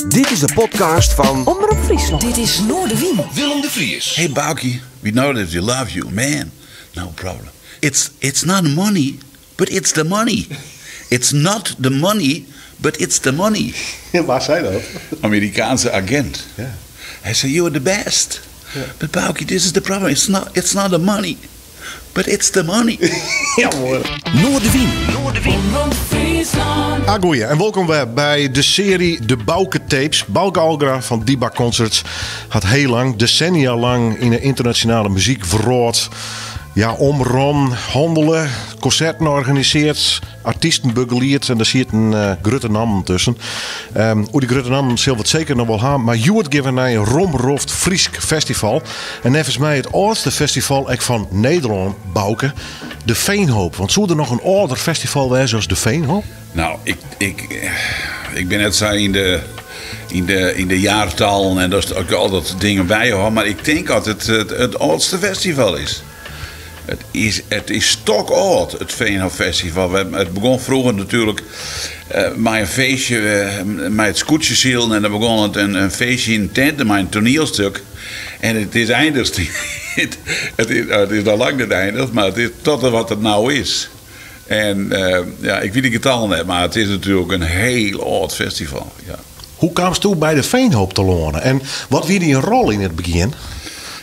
Dit is de podcast fan Omrop Fryslân. Dit is Noardewyn. Willem de Vries. Hey Bauke, we know that we love you, man. No problem. It's, it's not money, but it's the money. It's not the money, but it's the money. Wa sei dat? Amerikaanse agent. Ja. Hij zei, you're the best. But Bauke, this is the problem. It's not, it's not the money, but it's the money. Ja hoor. Noardewyn. Agoeie en welkom wer by de searje De Bauke Tapes. Bauke Algra fan Diba Concerts hat hiel lang, desennia lang, yn de ynternasjonale muzykwrâld ja, omrûn, hannele, konserten organisearre, artysten begelied en dêr sieten eh, grutte nammen tusken. Um, oer dy grutte nammen sille we it seker noch wol ha, mar hjoed gean we nei in romroft Frysk festival. En neffens my it âldste festival ek fan Nederlân, Bauke, de Veenhoop. Want soe der noch in âlder festival wêze as de Veenhoop? Nou, ik, ik, ik bin net sa yn de, yn de, yn de jaartallen en dat ik al dat dingen byhâld, mar ik tink dat it it, it âldste festival is. It is, it is stokâld, it Veenhoop Festival. It begûn froeger natuerlik eh, mei in feestje eh, mei it skûtsjesilen en dan begûn it in, in feestje yn in tinte mei in toanielstuk. En it is eindigd, it, it, is, it is al lang net eindigd, mar it is tot wat it no is. En eh, ja, ik wit de getallen net, mar it is natuerlik in hiel âld festival. Ja. Hoe kaamsto by de Veenhoop telâne en wat wie dyn rol yn it begjin?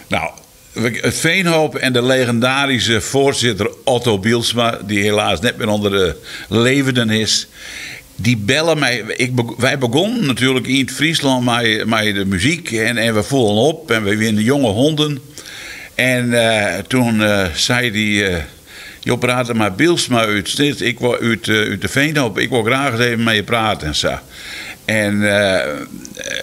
Nou, it Veenhoop en de legendaryske foarsitter Otto Bielsma, dy't helaas net mear ûnder de libbenen is, dy belle my. Ik, wy begûnen natuerlik yn Fryslân mei, mei de muzyk en, en we foelen op en we wiene jonge honden. En eh, toen eh, sei dy, eh, jo prate mei Bielsma út Snits, ik wol út, út de Veenhoop, ik wol graach ris even mei je prate en sa. En,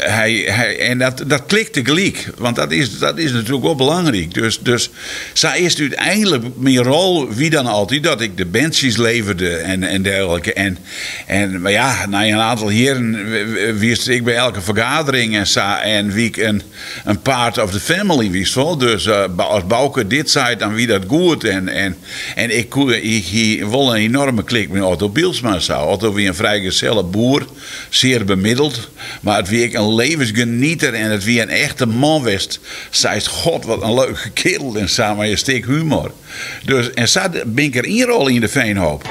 hy, hy, en dat, dat klikte gelyk, want dat is, dat is natuerlik wol belangryk. Dus, dus sa is it úteinlik, myn rol wie dan altyd dat ik de bandsjes levere en, en dergelike. En, en, mar ja, nei in oantal jierren wiest ek by elke fergadering en sa en wie ik in, in part of the family, witst wol. Dus eh, as Bauke dit sei, dan wie dat goed. En, en, en ik, koe, ik hie wol in enoarme klik mei Otto Bielsma. Sa. Otto wie in frijgeselle boer, sear bemiddeld. Mar it wie ek in levensgenieter en it wie in echte man west. Seist, god, wat in leuke kerel en sa, mei in stik humor. Dus, en sa bin ik der ynrolle yn de Veenhoop.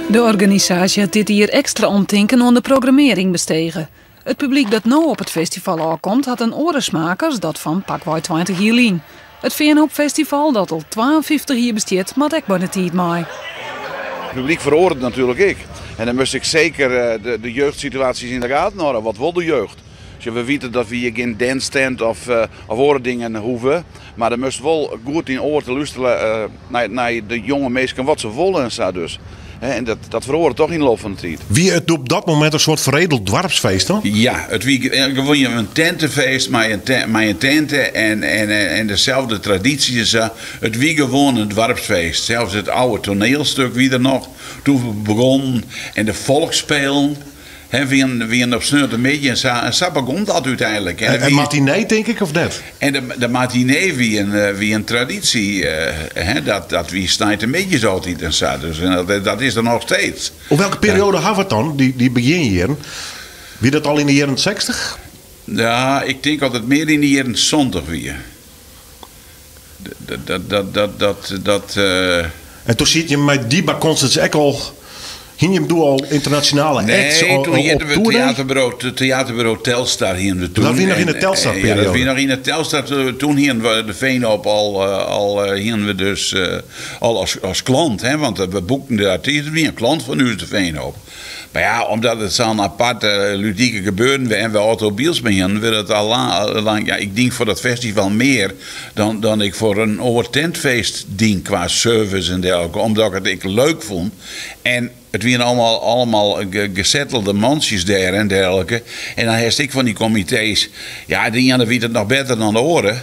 De organisaasje hat dit jier ekstra omtinken oan de programmearring bestege. It publyk dat no op it festival ôfkomt hat in oare smaak as dat fan pakwei 20 jier lyn. It Feanhoopfestival, dat al 52 jier bestiet, moat ek by de tiid mei. It publyk feroaret natuerlik ek. En dan moast ik seker eh, de, de jeugdsituaasjes yn de gaten hâlde. Wat wol de jeugd? Dus we witte dat we hjir gjin dance tent of, uh, of oare dingen hoege. Mar der moast wol goed dyn oar te lústerje uh, nei, nei de jonge minsken wat se wolle en sa dus. En dat, dat feroaret toch yn de loop fan de tiid. Wie it op dat momint in soart feredeld doarpsfeest dan? Ja, it wie gewoan in tintefeest mei in, ten, mei in tinte en, en, en deselde tradysjes en sa. It wie gewoan in doarpsfeest. Sels it âlde toanielstuk wie der noch doe't we begûnen en de folksspelen. Hè, wienen, wienen op sneontemiddei en sa, en sa begûn dat úteinlik. En, en matinee, tink ik, of net? En de, de matinee wie in, eh, wie in tradysje. Eh, hè, dat, dat wie sneintemiddeis altyd en sa. Dus en dat, dat is der noch steeds. Oer welke perioade ha we it dan, dy, dy begjinjierren? Wie dat al yn de jierren 60? Ja, ik tink dat it mear yn de jierren 70 wie. Dat, dat, dat, dat, dat, dat eh, En doe siet je mei Diba Concerts ek al... Hiene jim doe al ynternasjonale acts Nee, al, toen al hiene op we toernee? theaterbureau, theaterbureau Telstar hiene we toen. Dat wie noch yn de En, Telstar-perioade. Ja, dat wie noch yn de Telstar. Toen hiene we de Veenhoop al, eh, al eh, hiene we dus eh, al as, as klant, hè, want we boekten de artysten, wie in klant fan ús de Veenhoop. Mar ja, omdat it sa'n aparte ludike gebeuren wie en we Otto Bielsma hiene, wurdt it al lang, lang, ja, ik dien foar dat festival mear dan, dan ik foar in oar tintfeest dien kwa service en dergelike, omdat ik it ek leuk fûn. En it wiene allemaal, allemaal gesettelde mantsjes dêr en dergelike. En dan hast ek fan dy komitees, ja, de iene wit it noch better dan de oare.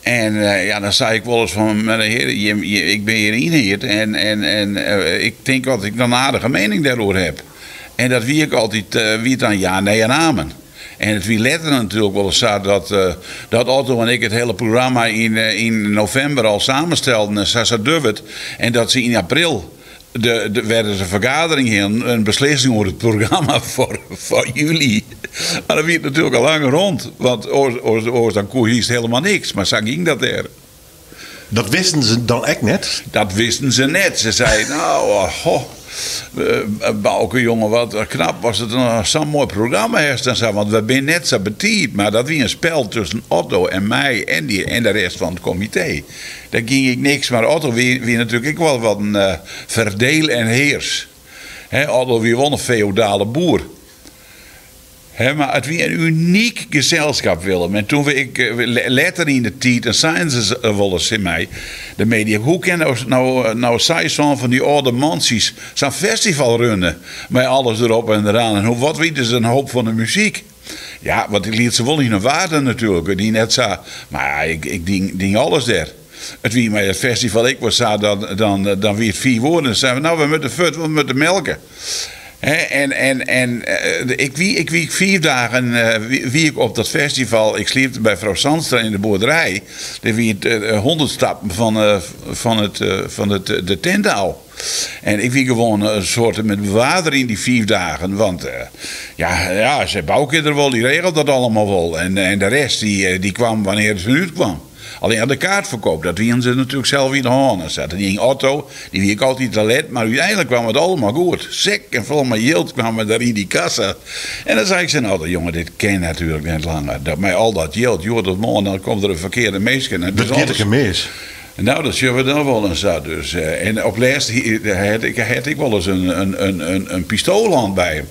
En eh, ja, dan sei ik wolris fan, mar hear, ik bin hjir ynhierd en, en, en eh, ik tink dat ik in aardige miening dêroer ha. En dat wie ik altyd, eh, wie it dan ja, nee en amen. En it wie letter natuerlik wol sa dat Otto en ik it hiele programma yn novimber al samenstelden en sa sa duwet. En dat se yn april de, wer ris in fergadering hienen, in beslissing oer it programma foar july. Mar dan wie it natuerlik al lang rond, want oars dan koe hiest helemaal niks. Mar sa gyng dat dêr. Dat wisten se dan ek net? Dat wisten se net. Se sei, nou, oh, Bauke, jonge, wat knap was it sa'n moai programma hast en sa, want we binne net sa betiid. Mar dat wie in spel tusken Otto en my en, die, en de rest fan it komitee. Dêr gyng ik niks, mar Otto wie natuerlik ek wol wat in verdeel en heers. Otto wie wol in feodale boer. Mar it wie in unyk geselskap, Willem. En toen we ik letter yn de tiid, en seinen se wolris tsjin my, de media, hoe kin no seis fan dy âlde mantsjes sa'n festival runne mei alles derop en deraan? En hoe, wat witte se in hoop fan de muzyk? Ja, want ik liet se wol yn 'e waarde natuerlik. It wie net sa, mar ja, ik die alles dêr. It wie mei it festival ek wol sa, dan wie it 5 oere en dan seinen we, nou, we moatte fuort, we moatte melke. En ik wie 5 dagen wie ik op dat festival. Ik sliepte by frou Zandstra yn de boerderij. Dêr wie it 100 stappen fan de tinte ôf. En ik wie gewoan in soarte met bewaarder yn dy 5 dagen. Want ja, sei Bauke der wol, dy regelt dat allemaal wol. En de rest dy kwam wannear it fanút kwam. Allinne de kaartferkoop, dat wienen se natuerlik sels yn de hân. En dat gyng Otto, dy wie ek altyd te let, mar úteinlik kwam it allegear goed. Sek en fol mei jild kwam der yn dy kassa. En dan sei ik tsjin Otto, jonge, dit kin natuerlik net langer. Dat mei al dat jild, hjoed of moarn, dan komt der in ferkearde minsken. En Dat giet ek mis. Nou, dat sjogge we dan wol en sa. Dus, en op lêst had ik wolris in pistoal by him.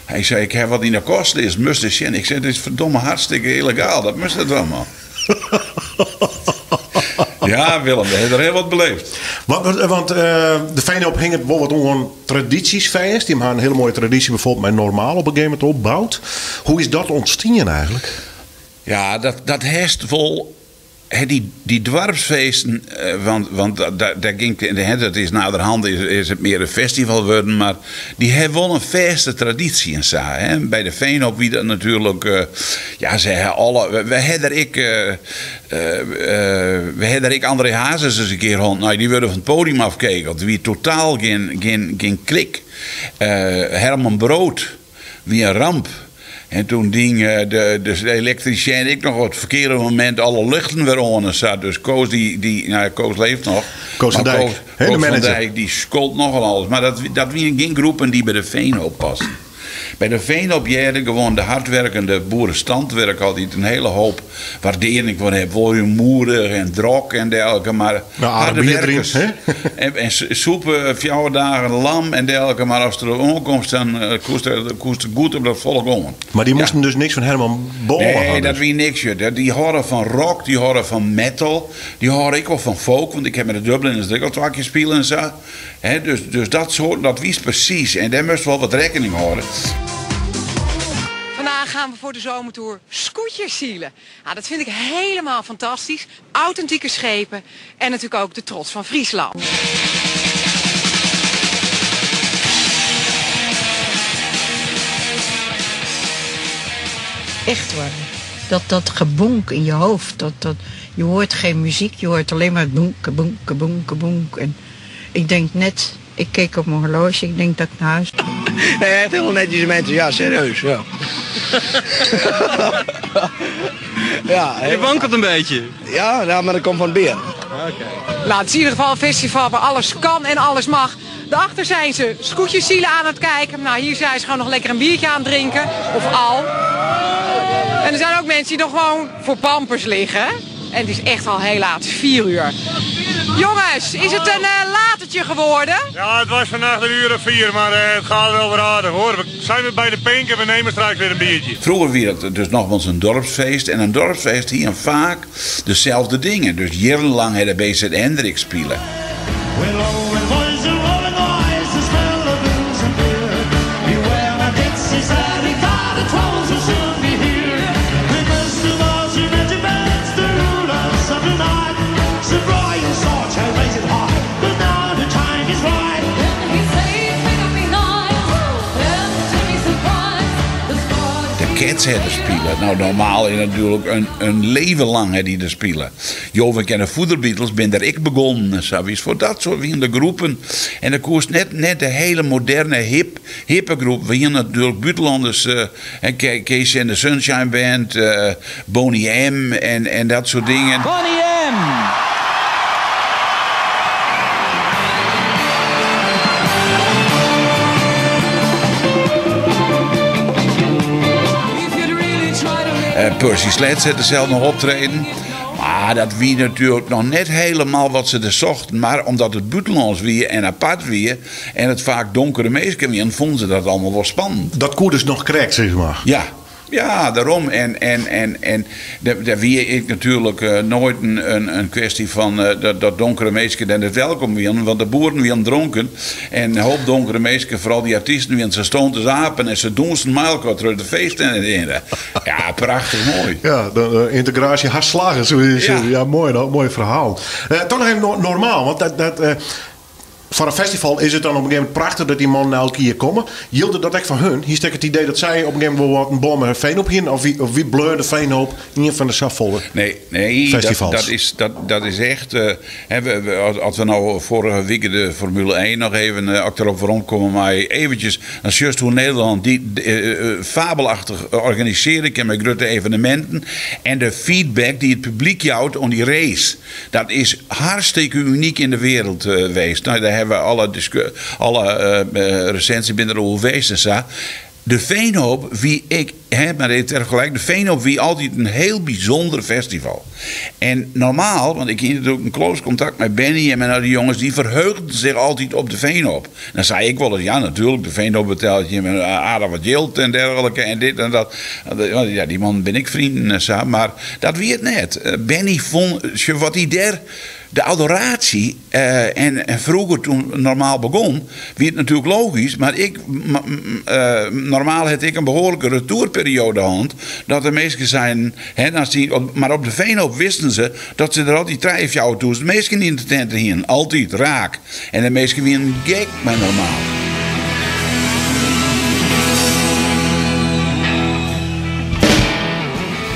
Hy sei, ik ha wat yn de kast lizzen, moatst ris sjen. Ik sei, dit is ferdomme hartstikke yllegaal, dat moatst net dwaan, man. Ja, Willem, we ha der hiel wat beleefd. Want de Veenhoop hinget wol wat oan tradysjes fêst. Dy ha in hiele moaie tradysje bijvoorbeeld mei Normaal op in gegeven momint opboud. Hoe is dat ûntstien eigentlik? Ja, dat hast wol. Dy doarpsfeesten, want dêr gyng, dat is naderhand is it mear in festival wurden, mar dy ha wol in fêste tradysje en sa. Hè. By de Veenhoop wie dat natuerlik, ja, se ha alle, we ha der ek, we ha der ek André Hazes ris in kear hân. Nou, dy wurde fan it podium afkegeld. Der wie totaal gjin klik. Herman Brood wie in ramp. En toen gyng de elektrysien ek noch op it ferkearde momint alle ljochten wer oan en sa. Dus Koos, dy, nou ja, Koos leeft noch. Koos van Mar Dijk, hè, de Koos van manager. Dijk, dy skold nochal alles. Mar dat wienen gjin groepen dy't by de Veenhoop pasten. By de Veenhoop hearde gewoan de hardwerkende boerenstand, wêr ik altyd in hiele hoop waardering foar ha. Wol rumoerich en drok en dergelike, mar Nou, harde aardich bier deryn, werkers. hè? En sûpe 4 dagen lam en dergelike, mar ast der oankomst, dan koest der goed op dat folk oan. Mar dy moasten dus niks fan Herman Bolle Nee, ha, dat dus. wie niks, joh. Dy hâlde fan rock, dy hâlde fan metal, dy hâlde ek wol fan folk, want ik ha mei de Dubliners ek al 2 kear spile en sa. Hè, dus dat soort, dat wist presys. En dêr moast wol wat rekkening hâlde. Vandaag gaan we voor de zomertour scootjes zielen. Ja, dat vind ik helemaal fantastisch. Authentieke schepen en natuurlijk ook de trots van Friesland. Echt waar. Dat gebonk in je hoofd. Je hoort geen muziek, je hoort alleen maar bonk, bonk, bonk, bonk. En ik denk net, ik keek op mijn horloge, ik denk dat ik naar huis. Nee, echt heel netjes mensen, ja, serieus. Ja. Ja, Je wankelt een beetje. Ja, ja, maar dat komt van bier. Oké. Het is in ieder geval een festival waar alles kan en alles mag. Daarachter zijn ze scootjeszielen aan het kijken. Hier zijn ze gewoon nog lekker een biertje aan het drinken. Of al. En er zijn ook mensen die nog gewoon voor pampers liggen. En het is echt al heel laat, 4 uur. Jongens, is het een latertje geworden? Ja, het was vannacht een uur of 4, maar het gaat wel weer aardig hoor. We zijn weer bij de Pink en we nemen straks weer een biertje. Vroeger wie dat dus nogmaals een dorpsfeest. En een dorpsfeest hier vaak dezelfde dingen. Dus jarenlang had de BZ Hendrik spelen. Sledge hat der spile. Nou, normaal is natuerlik in leven lang hat dy der spile. Jovink en de Voederbietels binne der ek begonnen en sa. Witst, foar dat soart wiene de groepen. En dan koest net, net de hele moderne hip, hippe groep. We hiene natuerlik bûtenlanners, eh, KC and the Sunshine Band, eh, Boney M en, en dat soart dingen. Boney M! Eh, Percy Sledge hat der sels noch optreden. Mar dat wie natuerlik noch net hielendal wat se der sochten. Mar omdat it bûtenlânsk wie en apart wie en it faak donkere minsken wienen, fûnen se dat allegear wol spannend. Dat koe dus noch krekt, sis mar. Ja. Ja, dêrom. En, en, en, en dêr wie ek natuerlik noait in kwestje fan dat donkere minsken dêr net welkom wienen, want de boeren wienen dronken en in hoop donkere minsken, foaral dy artysten, wienen sa stoned as apen en se dûnsen mei elkoar troch de feesttinte hinne. Ja, prachtich moai. Ja, de yntegraasje hast slagge, soe je sizze. Ja, moai, moai ferhaal. Toch noch even normaal, want dat Foar in festival is it dan op in gegeven momint prachtich dat dy mannen elk jier komme. Jilde dat ek foar hun? Hiest ek it idee dat sy op in gegeven momint wol wat in bân mei Veenhoop hienen? Of wie, of wie bleau de Veenhoop ien fan de safolle Nee, nee dat, festivals? dat, is, dat, dat is echt. eh, hè, we, we- as, as we no foarige wike de Formule 1 noch even, eh, as ik derop weromkomme mei eventjes, dan sjochst hoe Nederlân dy eh, eh, fabelachtich organisearje kin mei grutte eveneminten en de feedback dy't it publyk jout oan dy race. Dat is hartstikke unyk yn de wereld weest. Nou, dêr hawwe we alle, alle resinsjes binne der oer weest en sa. De Veenhoop wie ik, hè, mar even ter vergelijk, de Veenhoop wie altyd in hiel bysûnder festival. En normaal, want ik hie natuerlik in close kontakt mei Benny en mei al dy jonges, dy ferheugden sich altyd op de Veenhoop. Dan sei ik wolris, ja natuerlik, de Veenhoop betellet jim aardich wat jild en dergelike en dit en dat. Want ja, dy mannen binne ek freonen en sa, mar dat wie it net. Benny fûn, sjoch wat hy dêr, de adoratie, en froeger toen normaal begûn, wie it natuerlik logysk, mar ik, normaal hat ek in behoarlike retourperiode hân, dat de minsken seinen, hè, dan stie, mar op de Veenhoop wisten se dat se der altyd trije, fjouwertûzen minsken yn de tinte hienen. Altyd, raak. En de minsken wienen gek mei normaal.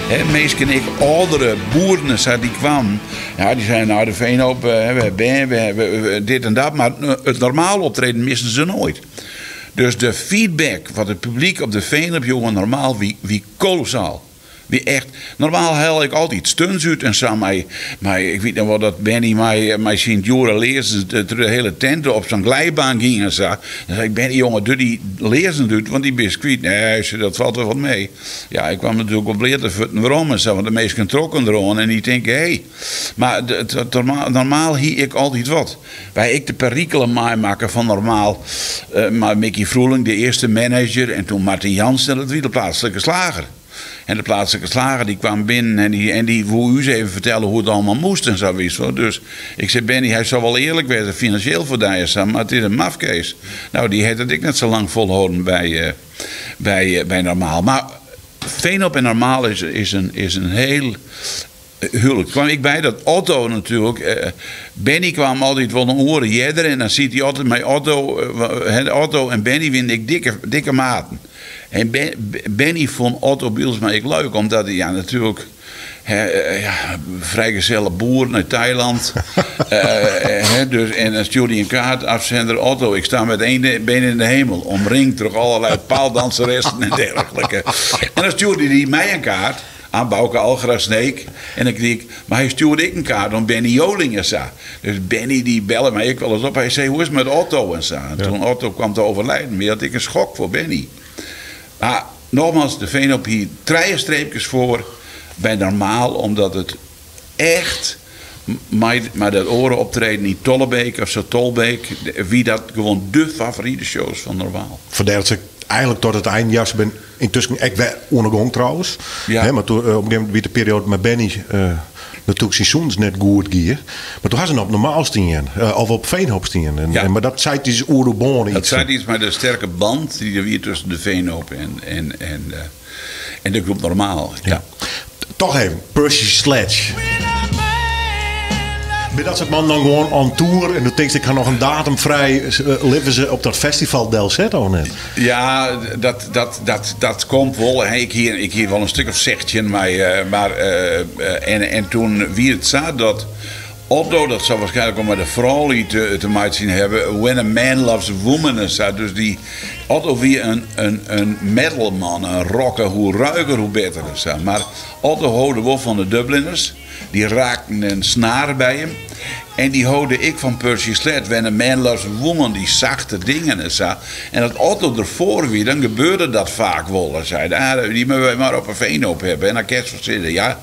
Hè, minsken, ek âldere boeren en sa, dy kwamen. Ja, dy seinen, nou, de Veenhoop, we hawwe bern, we hawwe dit en dat. Mar it normaal optreden misten se noait. Dus de feedback wat it publyk op de Veenhoop joech oan normaal wie, wie kolossaal. Wie echt, normaal helle ik altyd stunts út en sa mei, mei, ik wit noch wol dat Benny mei, mei syn djoere learzens troch de hiele tinte op sa'n glijbaan gyng en sa. Dan sei ik, Benny jonge, doe dy learzens út, want dy bist kwyt. Nee, sei, dat falt wol wat mee. Ja, ik kwam natuerlik op bleate fuotten werom en sa, want de minsken trokken deroan en dy tinke, hé. Mar normaal hie ik altyd wat. Wy ek de perikelen meimakke fan normaal mei Mickey Vroeling, de earste manager, en toen Martin Jansen, dat wie de pleatslike slager. En de pleatslike slager dy kwam binnen en dy, en dy woe ús even fertelle hoe't it allegear moast en sa witst wol. Dus ik sei, Benny, hy sil wol earlik wêze finansjeel foar dy en sa, mar it is in mafkees. Nou, dy hat it ek net sa lang folholden by, by, by Normaal. Mar Veenhoop en Normaal is, is, in, is in hiel huwlik. Kwam ek by dat Otto natuerlik. Benny kwam altyd wol in oere earder en dan siet hy altyd mei Otto. Otto en Benny wienen ek dikke, dikke maten. En Benny fûn Otto Bylsma ek leuk, omdat hy ja, natuerlik ja, frijgeselle boer nei Thailand. dus, en dan stjoerde hy in kaart, afzender Otto, ik sta met één been in de hemel, omringd troch allerlei paaldanseressen en dergelike. En dan stjoerde hy my in kaart. Aan Bauke Algra Sneek. En dan krieg ik, mar hy stjoerde ek in kaart oan Benny Joling en sa. Dus Benny dy belle my ek wolris op. Hy sei, hoe is it met Otto en sa. En toen Otto kwam te overlijden, wie dat ek in skok foar Benny. Mar nogmaals, de Veenhoop hie trije streepkes foar by Normaal, omdat it echt mei, mei dat oare optreden yn Tollebeek of sa, Tolbeek, wie dat gewoan de favorite shows fan Normaal. Fandêr dat se eigenlik tot it ein, ja, se binne yntusken ek wer oan de gong trouwens. Ja. Hè, mar toen, op in gegeven momint wie de perioade mei Benny natuerlik syn sûnens net goed gie. Mar toen ha se noch op Normaal stien, of op Veenhoop stien. En, Ja. en, mar dat seit iets oer de bân Dat iets. seit iets mei de sterke band dy't der wie tusken de Veenhoop en, en, en, en de groep Normaal. Ja. Toch even, Percy Sledge. Bin dat soart mannen dan gewoan on tour en do tinkst ik ha noch in datum frij, litte we se op dat festival delsette of net? Ja, dat, dat, dat, dat komt wol. Ik hie, ik hie wol in stik of 16, mar, mar en, en toen wie it sa dat Otto, dat sil waarskynlik wol mei de froulju te, te meitsjen hawwe, When a Man Loves a Woman en sa. Dus dy Otto wie in, in, in metalman, in rocker, hoe ruiger hoe better en sa. Mar Otto holde wol fan de Dubliners. Dy raakten in snaar by him. En dy holde ek fan Percy Sledge, When a Man Loves a Woman, dy sachte dingen en sa. En as Otto derfoar wie, dan gebeurde dat faak wol. Hy sei, ah, dy moatte wy mar op 'e Veenhoop hawwe. En dan kinst wol sizze, ja,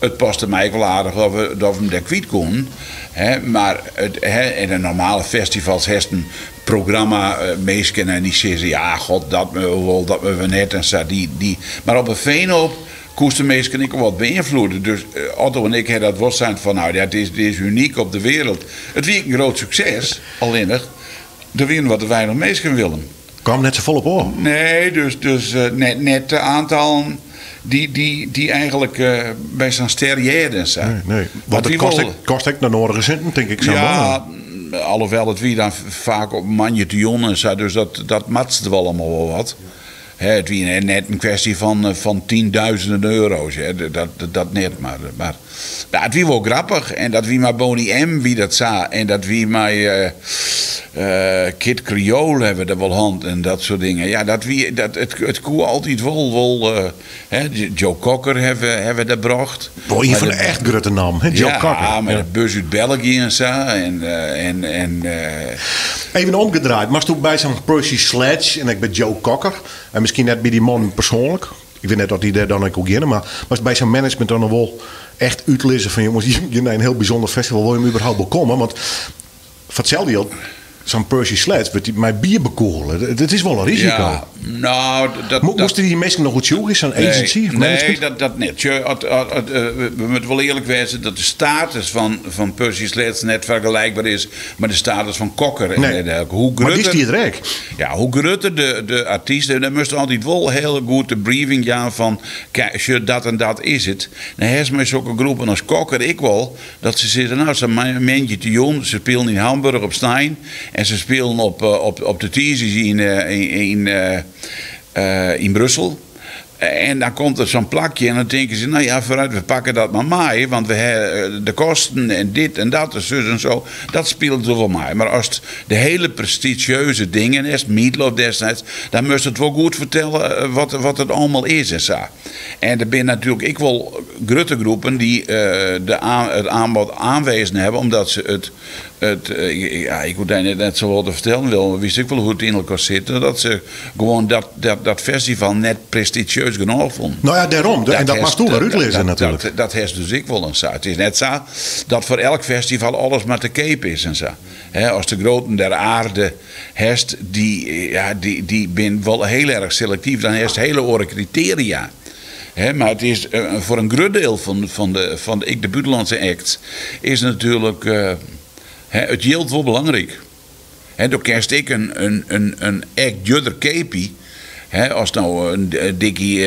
it paste my ek wol aardich dat we, dat we him dêr kwyt koenen. Hè, mar it, hè, yn de normale festivals hast in programma eh, minsken en dy sizze, ja, god, dat wol, dat we net en sa. Dy, dy. Mar op 'e Veenhoop koest de minsken ek wol wat beynfloede. Dus Otto en ik ha dat wol sein fan, nou, dat is, dit is unyk op de wereld. It wie ek in grut sukses, allinnich der wienen wat te weinich minsken, Willem. Kaam net safolle op ôf? Nee, dus, dus net, net de aantallen dy, dy, dy eigentlik by sa'n ster hearden en sa. Nee, nee. Want it kost ek, kost ek de nodige sinten, tink ik sa. Ja, alhoewel it wie dan faak op moandeitejûn en sa, dus dat, dat matste wol allemaal wol wat. Hè, it wie net in kwestje fan, fan tienduizenden euro's, hè, dat, dat net. Mar, mar ja, it wie wol grappich. En dat wie mei Boney M wie dat sa. En dat wie mei uh, Kid Creole ha we der wol hân en dat soart dingen. Ja, dat wie, dat, it, it koe altyd wol, wol uh, hè, Joe Cocker ha we, ha we der brocht. Wol ien fan de echt grutte nammen, hè? Joe ja, Cocker. Ja, mei de bus út België en sa. En, en, en, Even omgedraaid, moatst do by sa'n Percy Sledge en ek by Joe Cocker, en miskien net by dy mannen persoanlik, ik wit net oft dy dêr dan ek oer geane, mar moatst by sa'n management dan noch wol echt útlizze fan jonges, jim gean nei in hiel bysûnder festival, wolle jim überhaupt wol komme? Want foar itselde jild, sa'n Percy Sledge wurdt mei bier bekûgele. It is wol in risiko. Ja, nou, dat, Moasten dy minsken noch oertsjûgje, sa'n agency of management? Nee, dat, dat net. Sjoch, at, at, at, we moatte wol earlik wêze dat de status fan, fan Percy Sledge net fergelykber is mei de status fan Cocker. En Nee. dergelike. Hoe Mar dy grutter, stiet der ek. Ja, hoe grutter de, de artyst, dan moatst altyd wol hiel goed de briefing jaan fan, kijk, sjoch, dat en dat is it. Dan hast mei sokke groepen as Cocker ek wol, Dat se sizze, no, sa'n moandeitejûn, se spilen yn Hamburg op snein en se spilen op, op, op de tiisdeis yn, yn, yn Brussel. En dan komt der sa'n plakje en dan tinke se, no ja, foarút, we pakke dat mar mei, want we ha de kosten en dit en dat en sus en so. Dat spilet der wol mei. Mar ast de hiele prestizjeuze dingen hast, Meatloaf destiids, dan moatst it wol goed fertelle wat, wat it allemal is en sa. En der binne natuerlik ek wol grutte groepen dy't de it aanbod aanwezen hawwe, omdat se it, it ja, ik hoech dy net, net safolle te fertellen, Willem, witst ek wol hoe't it yn elkoar sit, dat se gewoan dat, dat, dat festival net prestizjeus genôch fûnen. No ja, dêrom. En dat moatst do wer útlizze natuerlik. Dat, dat hast dus ek wol en sa. It is net sa dat foar elk festival alles mar te keap is en sa. Hè, as de groten der aarde hast, dy, ja, dy, dy binne wol hiel erch selektyf, dan hast hiele oare kritearia. Hè, mar it is foar in grut diel fan, fan de, fan de, ek de bûtenlânske acts, is natuerlik hè, it jild wol belangryk. Hè, do kinst ek in, in, in, in act djurder keapje. Hè, ast no in dikkie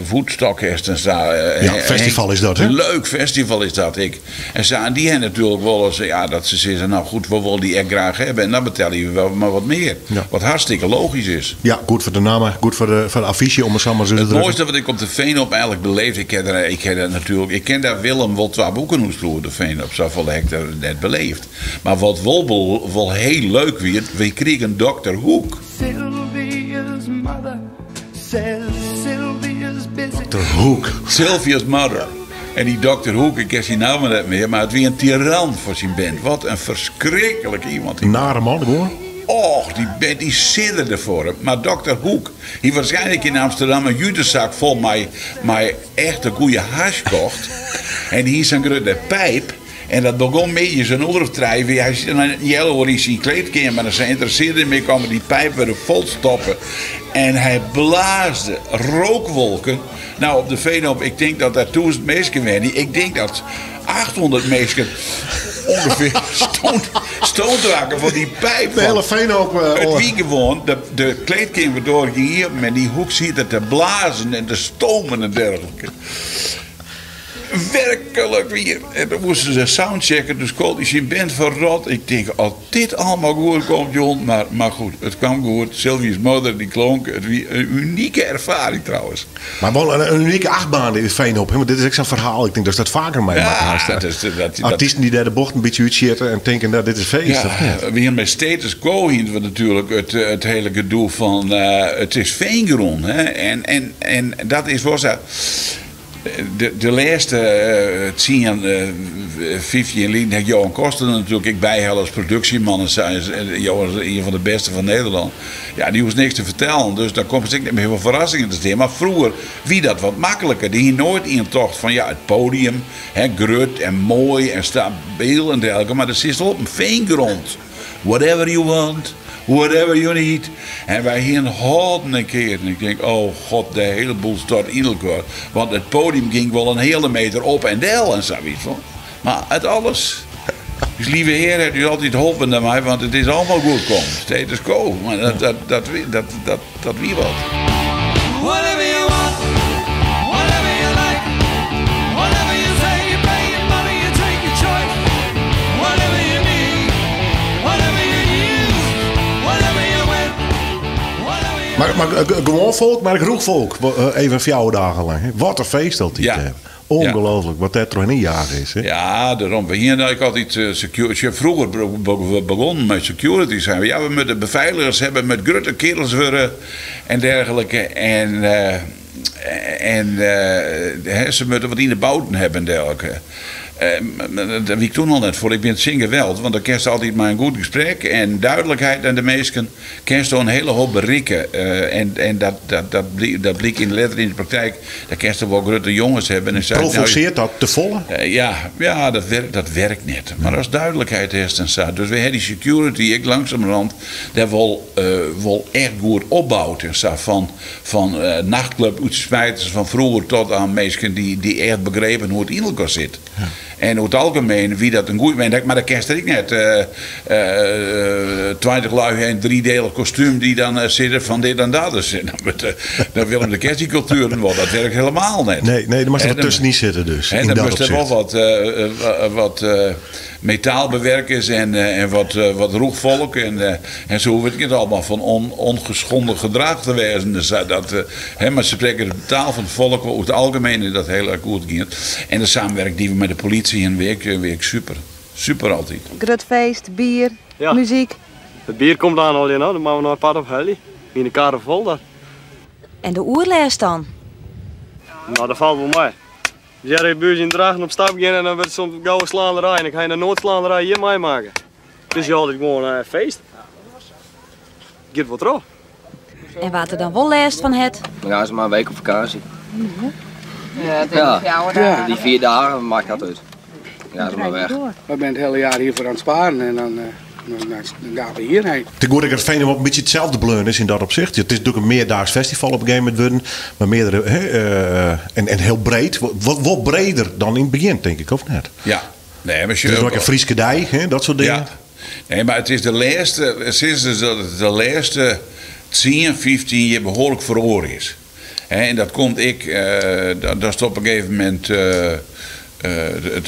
Woodstock hast en sa. Ja, festival is dat, hè? Leuk festival is dat ek. En sa, en dy ha natuerlik wol ris, ja, dat se sizze, no goed, we wolle dy ek graach hawwe. En dan betelje we wel mar wat mear. Ja. Wat hartstikke logysk is. Ja, goed foar de namme, goed foar de, foar de affysje, om it sa mar ris te It drukken. moaiste wat ik op de Veenhoop eigenlik beleefd, ik ha der, ik ha der natuerlik, ik kin dêr Willem wol twa boeken oer skriuwe, de Veenhoop, safolle ha ik der net beleefd. Mar wat wol, wol hiel leuk wie, wy krigen dokter Hoek. Sylvia's mother says Sylvia's busy. Dokter Hoek. Sylvia's mother. En dy dokter Hoek, ik ken syn namme net mear, mar it wie in tiran foar syn band. Wat in ferskriklik iemand. In nare man, gewoan. Och, dy band dy sidderde foar him. Mar dokter Hoek hie waarskynlik yn Amsterdam in jutesak fol mei, mei echte goeie hasj kocht. En hie sa'n grutte pijp. En dat begûn middeis in oer of trije wie. Hy siet dan in healoere yn syn kleedkeamer en se ynteressearre him ek om dy pijp wer fol te stoppen. En hy blaasde rookwolken. Nou, op de Veenhoop, ik tink dat der 1000 minsken wiene. Ik tink dat 800 minsken ûngefear stoned, stoned rakken fan dy pijp. De hiele Veenhoop. It wie gewoan, de, de kleedkeamerdoar gie iepen en dy Hoek siet der te blazen en te stomen en dergelike. Werklik wier. En dan moasten se soundchecken, dus skoot hy syn band ferrot. Ik tink, as dit allemaal goed komt, jong. Maar goed, it kaam goed. Sylvia's Mother, dy klonk. It wie in unike erfaring trouwens. Mar wol in unike achtbaan yn Veenhoop. Want dit is ek sa'n ferhaal. Ik tink datst dat faker meimakke hast. Ja, dat, Artysten dy't dêr de bocht in bytsje útsjitte en tinke, no, dit is feest. Ja, we hiene mei Status Quo hiene we natuerlik it hiele gedoe fan it is feangrûn. Hè? En dat is wol sa. De lêste 10, 15 jier lyn ha ik Johan Koster der natuerlik ek byhelle as produksjeman. En sa is Johan is ien fan de bêste fan Nederlân. Ja, dy hoechst niks te fertellen, dus dan komst ek net mear foar ferrassingen te stean. Mar froeger wie dat wat makliker. Der hie noait ien tocht fan ja, it podium, hè, grut en moai en stabyl en dergelike, mar der sitst wol op in feangrond. Whatever you want, whatever you need. En wy hiene hâlden en kearen. Ik tink, oh god, de hiele boel stort yn elkoar. Want it podium gyng wol in heale meter op en del en sa, witst wol. Mar it alles. Us leave Hear hat ús altyd holpen dêrmei, want it is allemaal goed kommen. Status quo. Mar dat, dat, dat, dat, dat, dat wie wat. Whatever you want, whatever you like, whatever you say, you pay your money, you take your choice. Whatever you need, whatever you use, whatever you win, whatever you Mar gewoan folk, mar ek rûch folk. Even 4 dagen lang. Hè. Wat in feest altyd. Ja. Hè. Ongelooflik, wat dêr trochhinne jage is. Hè. Ja, dêrom. We hiene ek altyd security. Froeger we begonnen mei security. Seinen we, ja, we moatte befeiligers hawwe met grutte kerels wurde en dergelike. En se moatte wat yn de bouten hawwe en dergelike. Dêr wie ik toen al net foar. Ik bin tsjin geweld, want dan kinst altyd mei in goed gesprek en duidelijkheid nei de minsken kinst in hiele hoop berikke. En dat bliek yn letter yn de praktijk. Dan kinst wol grutte jonges hawwe. En sei, Provosearret dat te folle? Ja, ja, dat werkt net. Mar as duidelijkheid hast en sa. Dus we ha dy security ek langsumerhand dêr wol echt goed opboud en sa. Fan nachtclub útsmijters fan froeger tot oan minsken dy't echt begrepen hoe't it yn elkoar sit. En oer it algemien wie dat in goeie. Mar dan kinst der ek net 20 lui yn driedelig kostuum dy't dan sitte fan dit en dat. Dus dan Willem de Kerst dy kultueren wol. Dat werkt helemaal net. Nee, nee, der moast der wat tuskenyn sitte dus. En yn dan dat moast der wol opsicht. wat metaalbewerkers en wat rûch folk en sa hoecht it net allemaal fan ongeschonden gedrach te wêzen. Dus dat, hè, mar se sprekke de taal fan it folk oer it algemien is dat hiel erch goed gien. En de samenwerking dy't we mei de politie hienen wie ek super. Super altyd. Grut feest, bier, Ja. muzyk. It bier komt oan al, no, dan moatte we noch in part ophelje. Yn de karre fol daar. En de oerlêst dan? No, dat falt wol mei. As je by ús yn Drachten op stap gean en dan wurdt soms gau in slaanderij en ik ha noch noait slaanderij hjir meimakke. Het is altyd gewoan feest. Giet wol troch. En wa't der dan wol lêst fan hat? Dan gean se mar in week op fakânsje. Ja, Ja, 4 dagen. Die 4 dagen maakt dat út. Ja, se mar weg. We zijn het hele jaar hiervoor aan het sparen en dan gaan we hierheen. Te goed dat it Veenhoop in bytsje itselde bleaun is yn dat opsicht. It is natuerlik in meardaags festival op in gegeven momint wurden, mar meardere, hè, en hiel breed. Wat breder dan yn it begjin, tink ik, of net? Ja. Nee, mar Het is ek in Fryske dei, hè, dat soart dingen. Ja. Nee, mar it is de lêste, sizze se dat it de lêste 10, 15 jier behoarlik feroare is. Hè, en dat komt ek, dat is op in gegeven momint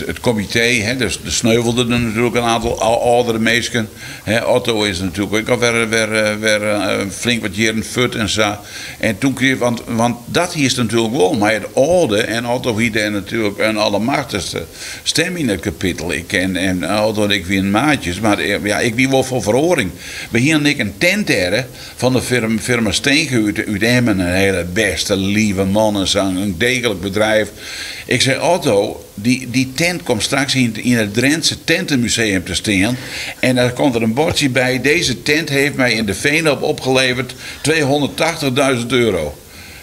it komitee, hè, dus der sneuvelden der natuerlik in oantal âldere minsken. Hè, Otto is natuerlik ek al wer flink wat jierren fuort en sa. En toen kreeg, want dat hiest natuerlik wol, mei it âlde, en Otto hie dêr natuerlik in allemachtichste stim yn it kapittel. Ik en Otto en ik wienen maatjes, mar ja, ik wie wol foar feroaring. We hienen ek in tent dêr fan de firma Steenge út Emmen, in hiele bêste, leave man en sa, in degelik bedriuw. Ik sei, Otto, dy tent komt straks yn it Drentse Tentenmuseum te stean. En dan komt der in bordsje by, deze tent heeft mij in de Veenhoop opgeleverd 280.000 euro.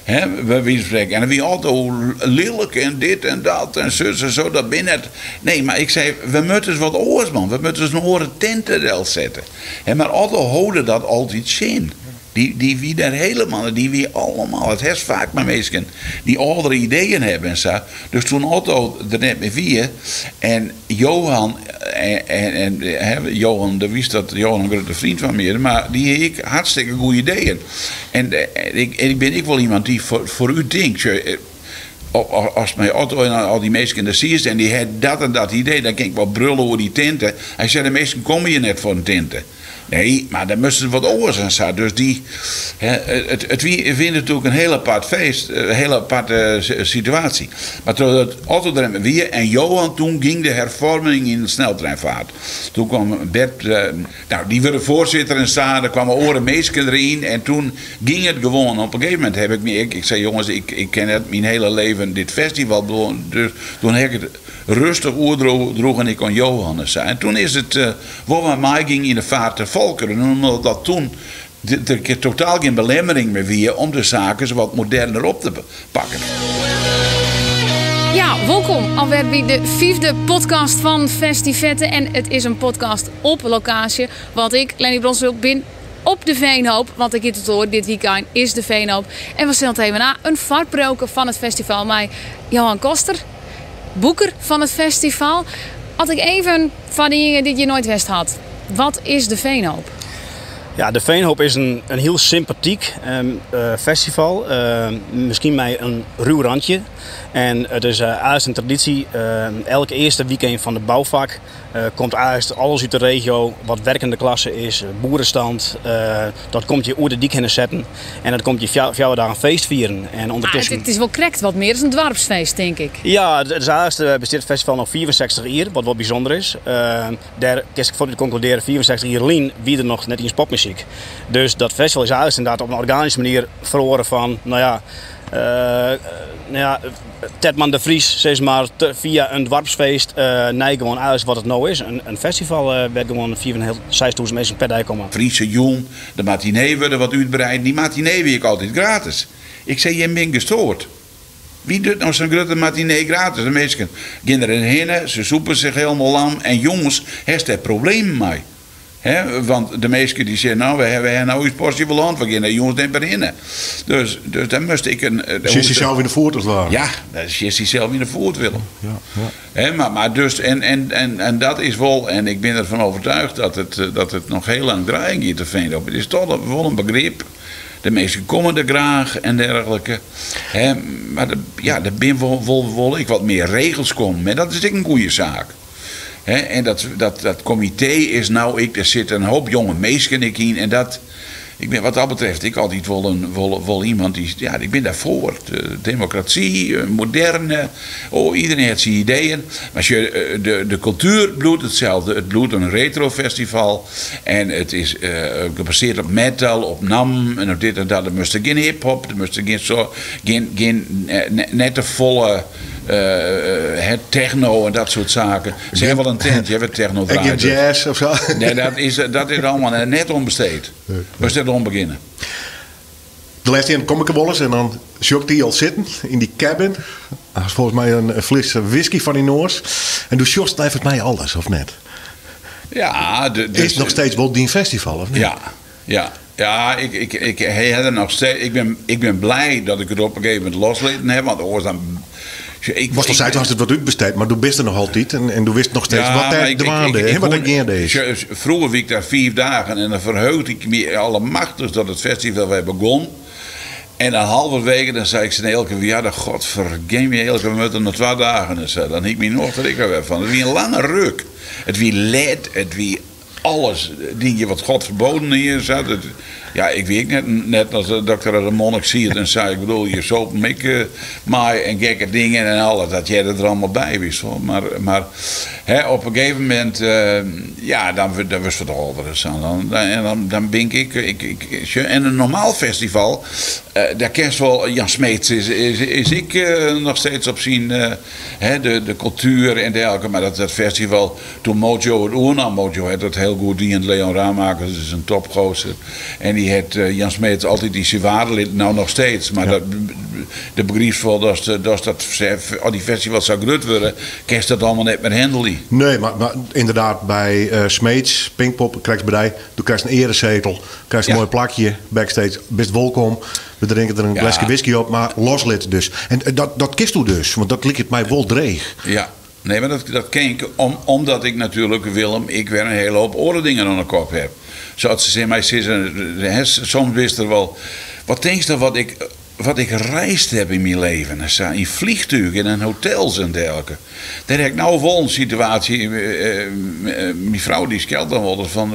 Hè, by wize fan sprekken. En dan wie Otto lilk en dit en dat en sus en sa, dat bin net. Nee, mar ik sei, we moatte ris wat oars, man. We moatte ris in oare tent der sette. Hè, mar Otto holde dat altyd tsjin. Dy wie dêr helemaal, dy wie allemaal, it hast faak mei minsken dy't âldere ideeën hawwe en sa. Dus toen Otto der net mear wie en Johan, en, hè, Johan, do witst dat Johan in grutte freon fan my is, mar dy hie ek hartstikke goede ideeën. En ik bin ek wol iemand dy't foarút tinkt. Sjoch, As mei Otto en al dy minsken der siest en dy ha dat en dat idee, dan kin ik wol brulle oer dy tinte. Hy sei, de minsken komme hjir net foar in tinte. Nee, mar dan moast it wat oars en sa. Dus dy, it wie natuerlik in hiel apart feest, in hiel aparte situaasje. Mar trochdat Otto der net mear wie en Johan, toen gyng de hervorming in de sneltreinvaart. Toen kwam Bert, nou, dy wurde foarsitter en sa, der kwamen oare minsken deryn en toen gyng it gewoan. Op in gegeven momint heb ik my ek, ik sei jonges, ik kin net myn hiele leven dit festival dwaan, dus toen ha ik it rêstich oerdroegen ek oan Johan en sa. En toen is it wol wat meigyng yn de vaart der volkeren, omdat dat toen der totaal gjin belemmering mear wie om de saken wat moderner op te pakken. Ja, wolkom alwer by de fyfde podcast fan Festivette. En it is in podcast op lokaasje, want ik, Lenny Bronswil, bin op de Veenhoop. Want ik giet it oar, dit wykein is de Veenhoop. En we sille even na in foarpriuwke fan it festival mei Johan Koster, boeker fan it festival. As ik even foar dyjinge dy't hjir noait west hat, wat is de Veenhoop? Ja, de Veenhoop is in hiel sympatyk festival. Miskien mei in rû randje. En it is eins in tradysje. Elke earste weekend fan de boufak komt eins alles út de regio wat werkende klasse is, boerestand, dat komt hjir oer de dyk hinne setten. En dat komt hjir 4 dagen feest fieren. En ûndertusken... It is wol krekt wat mear as in doarpsfeest, tink ik. Ja, it is eins bestiet it festival no 65 jier, wat wol bysûnder is. Dêr kinst fuort út konkludearje, 65 jier lyn wie der noch net iens popmuzyk. Dus dat festival is eins ynderdaad op in organyske manier feroare fan, no ja, no ja, Tetman de Vries, sis mar, fia in doarpsfeest nei gewoan eins wat it no is, in festival wêr't gewoan fiif en in heal, 6000 minsken per dei komme. Friese jûn, de matinee wurde wat útbreid. Dy matinee wie ek altyd gratis. Ik sei, jim binne gestoord. Wie docht no sa'n grutte matinee gratis? De minsken gean der hinne, se sûpe sich hielendal lam en jûns hast dêr problemen mei. Hè, want de minsken dy sizze, no, we hawwe no ús porsje wol hân, we gean der jûns net mear hinne. Dus, dus dan moast ik in... Sjitst dysels yn de foet as it ware. Ja, dan sjitst dysels yn de foet, Willem. Ja, ja. Hè, mar dus, en dat is wol, en ik bin derfan overtuigd dat it noch hiel lang draaien giet, de Veenhoop. It is toch wol in begrip. De minsken komme der graach en dergelike. Hè, mar ja, der binne wol ek wat mear regels kommen. En dat is ek in goede saak. Hè, en dat komitee is no ek, der sitte in hoop jonge minsken ek yn. En dat, ik bin wat dat betreft ek altyd wol in, wol iemand dy, ja, ik bin dêrfoar. De demokrasy, moderne, oh, iedereen hat syn ideeën. Mar sjoch, de kultuer bliuwt itselde. It bliuwt in retrofestival en it is gebasearre op metal, op NAM en op dit en dat. Der moast gjin hiphop, der moast gjin so, gjin, net te folle techno en dat soart saken. Se hawwe wol in tent, je hawwe techno En gjin jazz of sa? Nee, dat is allegear net oan besteed. Moatst net oan begjinne. De lêste jierren kom ik der wolris en dan sjoch ik dy al sitten yn dy cabin. Hast folgens my in fles whisky foar dyn noas. En do sjochst neffens my alles, of net? Ja, Is it noch steeds wol dyn festival, of net? Ja, ja. Ja, ik ha der noch steeds, ik bin blij dat ik it op in gegeven momint loslitten ha, want oars dan... Ik, Watst al seist, hast it wat útbesteed, mar do bist der noch altyd en do witst noch steeds Ja, wat mar dêr dwaande is, wat der geande is. Froeger wie ik dêr 5 dagen en dan ferheugde ik my allemachtichst dat it festival wer begûn. En dan halverwege dan sei ik tsjin Eelke, ja, de godvergeme Eelke, we moatte noch 2 dagen en sa. Dan hie ik myn nocht der ek alwer fan. It wie in lange ruk. It wie let, it wie alles dingen wat God verboden hie en sa. Dat, ja, ik wie ek net as de dokter as in monnik siet en sa. Ik bedoel, je sopen ek mei en gekke dingen en alles. Dat hearde der allemaal by, wist wol. Mar hè, op in gegeven momint, ja, dan wurdst wat âlder en sa. Dan, en dan bin ik, ik, ik, sjoch, en in normaal festival, dêr kenst wol, Jan Smeets is ek noch steeds op syn, hè, de kultuer en dergelike. Mar dat festival, Toen Mojo it oernaam, Mojo hat dat hiel goed dien, Leon Ramakers is in topgozer. En dy hat Jan Smeets altyd yn syn waarde litten, no noch steeds. Mar dat, do begrypst wol dat dat as dy festivals sa grut wurde, kinst dat allegear net mear handelje. Nee, mar ynderdaad by Smeets, Pinkpop, krijst by dy, do krijst in earesetel, krijst in moai plakje backstage, bist wolkom. We drinke der in gleske whisky op, mar loslitte dus. En dat kinsto dus, want dat liket my wol dreech. Ja. Nee, mar dat kin ik omdat ik natuerlik, Willem, ek wer in hiele hoop oare dingen oan de kop ha. Sa't se tsjin my sizze, hè, soms witst der wol, wat tinkst dan wat ik Wat ik reisd heb in myn leven en sa, yn vliegtugen en hotels en dergelijke. Dêr ha ik no wol in situaasje, myn frou dy skelt dan wolris fan,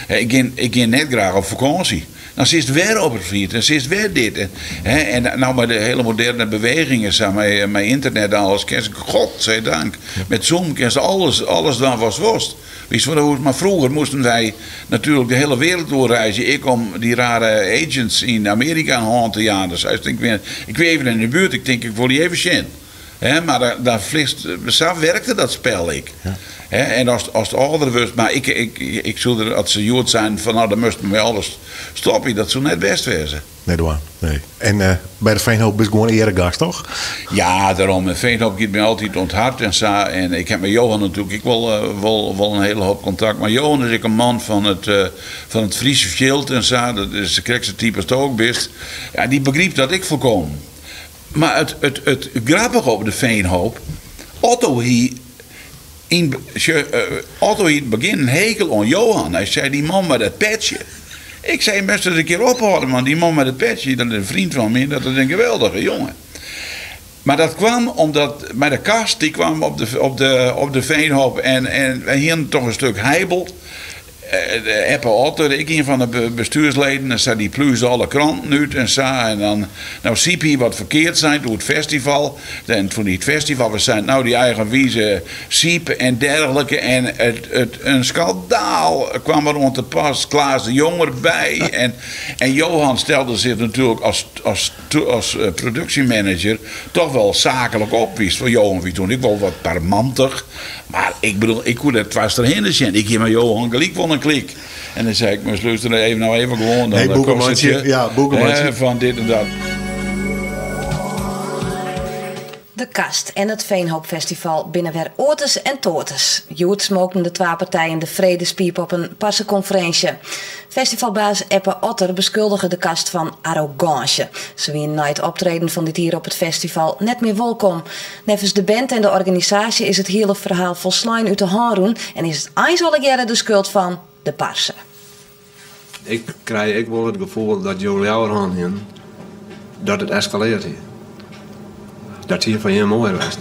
ik gean, ik gean net graach op fakânsje. Dan sitst wer op it vliegtuig, dan sitst wer dit. Hè, en no mei de hiele moderne bewegingen sa, mei ynternet en alles, kinst, godzijdank, met Zoom kinst alles, alles dwaan watst wolst. Witst wat hoe, mar froeger moasten wy natuerlik de hiele wereld oer reizgje, ek om dy rare agents yn Amearika in hân te jaan. Dus seist, ik bin, ik wie even yn de buert, ik tink ik wol dy even sjen. Hè, mar dan, dan vliegst, sa werkte dat spel ek. Hè, en ast, ast âlder wurdst, mar ik, ik, ik soe der, as se hjoed seinen fan no, dan moatst mei alles stopje, dat soe net bêst wêze. Net dwaan, nee. En by de Veenhoop bist gewoan earegast, toch? Ja, dêrom. En Veenhoop giet my altyd oan it hert en sa. En ik ha mei Johan natuerlik ek wol, wol, wol in hiele hoop kontakt. Mar Johan is ek in man fan it, fan it Friese fjild en sa. Dat is krekt sa'n type as do ek bist. Ja, dy begrypt dat ek folkommen. Mar it, it, it grappige op de Veenhoop, Otto hie yn, sjoch, Otto hie yn it begjin in hekel oan Johan. Hy sei, dy man mei dat petsje. Ik sei, moatst ris in kear ophâlde, man. Dy man mei dat petsje, dat is in vriend fan my, dat is in geweldige jonge. Mar dat kwam omdat, mei de kast, dy kwam op de, op de, op de Veenhoop en, en wy hienen toch in stuk heibel. Eppe Otter, ek ien fan de bestuursleden, en sa dy pluisde alle kranten út en sa. En dan, no Siep hie wat ferkeard sein oer it festival. En toen it festival, we seinen no dy eigenwize Siep en dergelike. En it, it, in skandaal kwam der oan te pas. Klaas de Jong derby. En, en Johan stelde sich natuerlik as, as, as produksjemanager toch wol saaklik op. Wist wol, Johan wie toen ek wol wat parmantich. Mar ik bedoel, ik koe der twa derhinne sjen. Ik hie mei Johan gelyk wol in klik. En dan sei ik, moast luisteren, even nou even gewoan. Dan Hey, boekenmantsje. Ja, boekenmantsje. Fan dit en dat. De Kast en it Veenhoopfestival binne wer oates en toates. Hjoed smookten de twa partijen de fredespiip op in parsekonferinsje. Festivalbaas Eppe Otter beskuldige de Kast fan arrogânsje. Se wienen nei it optreden fan dit jier op it festival net mear wolkom. Neffens de band en de organisaasje is it hiele ferhaal folslein út de hân rûn en is it eins allegearre de skuld fan de parse. Ik krij ek wol it gefoel dat jo leaver hân hienen dat it eskaleard hie. Dat hie foar jim moaier west.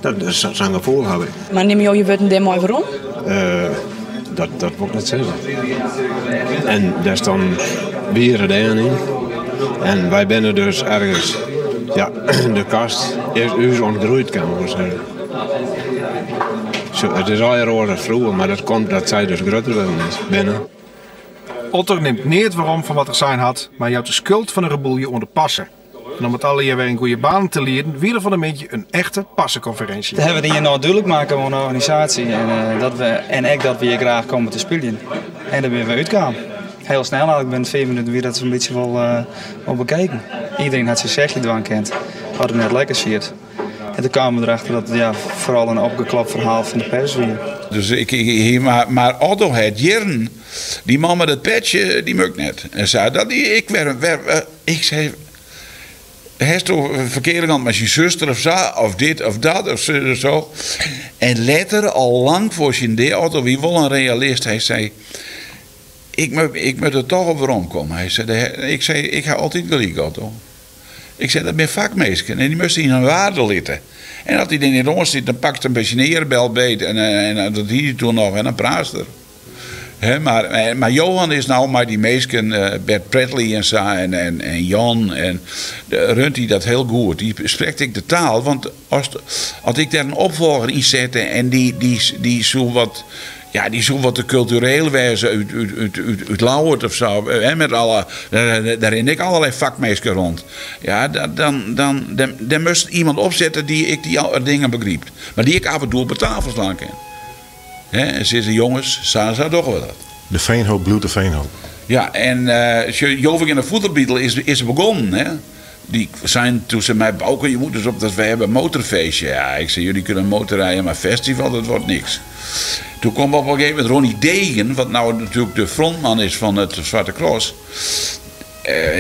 Dat, sa'n gefoel haw ik. Mar nimme jo je wurden dêrmei werom? Uh, dat, dat wol ik net sizze. En dêr dan wiere dêr yn. En wy binne dus ergens, ja, de kast is ús ûntgroeid, kin ik wol sizze. Zo, it is allegear oars as froeger, mar dat komt dat sy dus grutter wurden is, binne. Otter nimt neat werom fan wat er sein hat, mar jout de skuld fan de rebûlje oan de parse. En om it allegear wer yn goede banen te lieden, wie der fan 'e middei in echte parsekonferinsje. Dat hawwe we hjir no dúdlik makke oan de organisaasje en, eh, dat we, en ek dat we hjir graach komme te spyljen. En dêr binne we útkaam. Hiel snel eigenlijk, binnen 5 minuten wie dat sa'n bytsje wol, uh, wol bekeken. Iedereen hat syn sechje dwaan kind, wat him net lekker siet. En toen kamen we erachter dat it ja, foaral in opgeklopt ferhaal fan de pers wie. Dus ik, ik, mar, mar Otto hat jierren, dy man mei dat petsje, dy muk net. En sei dat die ik wer, wer, ik sei, Hast ferkearing hân mei syn suster of sa, of dit of dat of so, so. En letter, al lang foar syn dea, Otto wie wol in realist, hy sei, ik moat, ik moat der toch op weromkomme. Hy sei, ik sei, ik ha altyd gelyk, Otto. Ik sei, dat binne fakminsken en dy moatst yn har waarde litte. En as dy der net oan stiet, dan pakst him by syn earbel beet en, en dat hie hy toen noch en dan praatst er. Hè, mar, mar Johan is no mei dy minsken, Bert Pratley en sa en, en, en Jan, en runt hy dat hiel goed. Dy sprekt ek de taal, want as, as ik dêr in opfolger yn sette en dy, dy, dy soe wat, ja, dy soe wat te kultureel wêze út, út, út, út, út Ljouwert of sa, hè, met alle, dêr rinne ek allerlei fakminsken rond. Ja, dan, dan, dan, dan, dan moatst iemand opsette dy't ek dy dingen begrypt, mar dy't ek af en toe op de tafel slaan kin. Hè, en sizze, jonges, sa en sa dogge we dat. De Veenhoop bliuwt de Veenhoop. Ja, en uh, Jovik en de Voederbiedel is, is begonnen. Hè? Die zijn toen ze mij Bauke, je moet dus op dat we hebben een motorfeestje. Ja, ik zei, jullie kunnen motorrijden, maar festival, dat wordt niks. Toen kwam op een gegeven moment Ronnie Degen, wat nou natuurlijk de frontman is van het Zwarte Cross.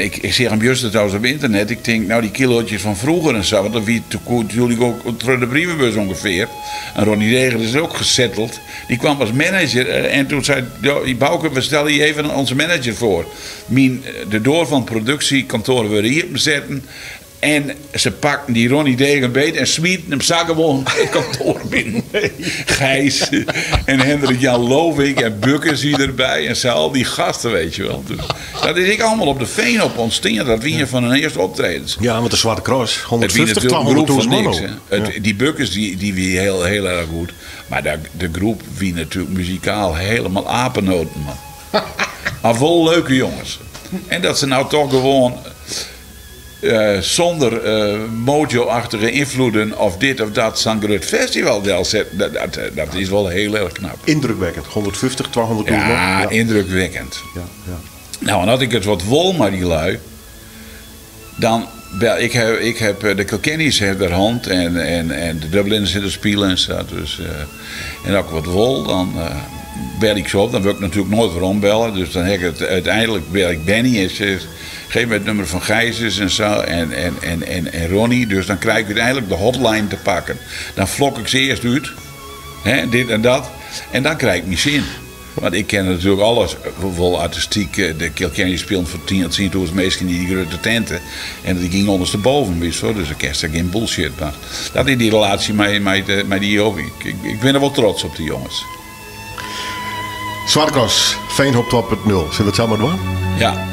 Ik, ik seach him juster trouwens op ynternet. Ik tink, nou die kilootjes fan froeger en sa, want dat wie toen ook troch de brievenbus ûngefear. En Ronnie Degen is ook gesetteld. Dy kwam as manager en toen sei die Bauke, we stelle je even onze manager foar. Myn, de doar fan it produksjekantoar wurde iepensetten en se pakten dy Ronnie Degen beet en smieten him sa gewoan it kantoar binnen. Gijs en Hendrik Jan Lovink en Bukkens wie derby en sa, al dy gasten, weet je wel. Dus dat is ek allemaal op de Veenhoop ûntstien. Dat wie ien fan hun earste optredens. Ja, want de Zwarte Cross, Het wie 150, natuurlijk een groep 200.000 van man. niks. hè. Dy Bukkens die, die wie heel, heel erg goed. Maar de, de groep wie natuerlik muzikaal helemaal apennoten, man. Maar wol leuke jonges. En dat se nou toch gewoan sûnder mojo-achtige ynfloeden of dit of dat sa'n grut festival delsetten, dat, dat, dat is wol hiel erch knap. Yndrukwekkend. 150, 200.000 man. Ja, yndrukwekkend. Ja, ja. Nou, en as ik it wat wol mei dy lui, dan bel ik ha, ik ha de Kilkennys ha der hân en, en, en de Dubliners sitte spile en sa. Dus, en as ik wat wol, dan bel ik se op. Dan wurd ik natuerlik noait werombelle. Dus dan ha ik it úteinlik bel ik Benny en sis, geef my it nûmer fan Gijs ris en sa en, en, en, en, en Ronnie. Dus dan krij ik úteinlik de hotline te pakken. Dan flok ik se earst út, hè, dit en dat. En dan krij ik myn sin. Want ik ken natuerlik alles, wol artistyk. De Kilkenny spilen foar 10.000 minsken yn dy grutte tinte. En dy gyng ûndersteboven, witst wol. Dus dan kinst der gjin bullshit. Mar dat is dy relaasje mei dy joch. Ik, ik bin der wol trots op, dy jonges. Zwarte Cross, Veenhoop 2.0. Sille we it sa mar dwaan? Ja.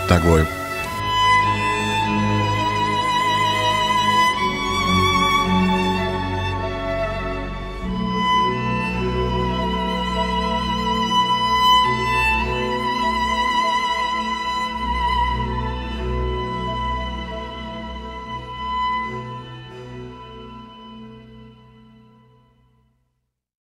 Tank wol.